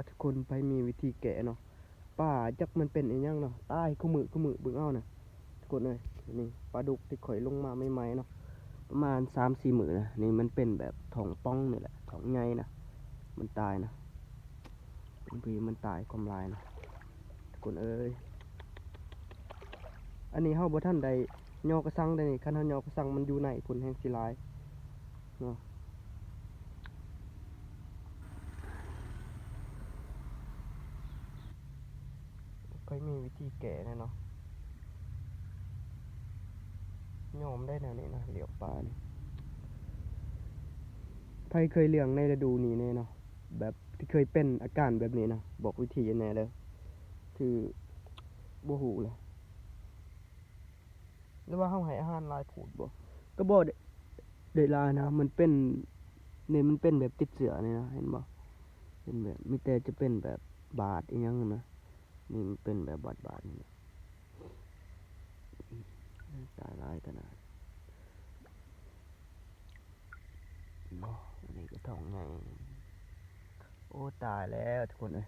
ທຸກຄົນ ໃຜມີວິທີແກ້ເນາະ ປາຈັກມັນເປັນອີ່ຫຍັງເນາະ ຕາຍຄູ່ມື້ຄູ່ມື້ ເບິ່ງເອົານະ ທຸກຄົນເອີຍ. ນີ້ປາດຸກທີ່ຂ້ອຍລົງມາໃໝ່ໆເນາະ ປະມານສາມສີ່ມື້ນະ ນີ້ມັນເປັນແບບທ້ອງປ່ອງນີ້ແຫຼະ ທ້ອງໃຫຍ່ນະ ມັນຕາຍນະ ເປັນທີ່ມັນຕາຍຄວາມຫຼາຍນະ ທຸກຄົນເອີຍ. ອັນນີ້ເຮົາບໍ່ທັນໄດ້ຍໍກະສັງເດ້ນີ້ ຄັນເຮົາຍໍກະສັງມັນຢູ່ໃນພຸ້ນແຮ່ງຊິຫຼາຍເນາະ. ຂ້ອຍມີວິທີແກ້ແດ່ເນາະ ຍອມໄດ້ແນວນີ້ນະ ລ້ຽງປານີ້. ໃຜເຄີຍລ້ຽງໃນລະດູນີ້ແດ່ເນາະ ແບບທີ່ເຄີຍເປັນອາການແບບນີ້ນະ ບອກວິທີແດ່ເດີ ຄືບໍ່ຮູ້ລະ ຫຼືວ່າເຮົາໃຫ້ອາຫານຫຼາຍໂພດບໍ? ກໍບໍ່ໄດ້ ໄດ້ຫຼາຍນະ ມັນເປັນ ນີ້ມັນເປັນແບບຕິດເຊື້ອນີ້ນະ ເຫັນບໍ່? ເປັນແບບ ມີແຕ່ຈະເປັນແບບບາດອີ່ຫຍັງນະ ນີ້ມັນເປັນແບບບາດໆນີ້ນະ ຕາຍຫຼາຍຂະໜາດ. ໂອ້ ອັນນີ້ກໍທ້ອງໃຫຍ່ ໂອ້ ຕາຍແລ້ວທຸກຄົນເອີຍ.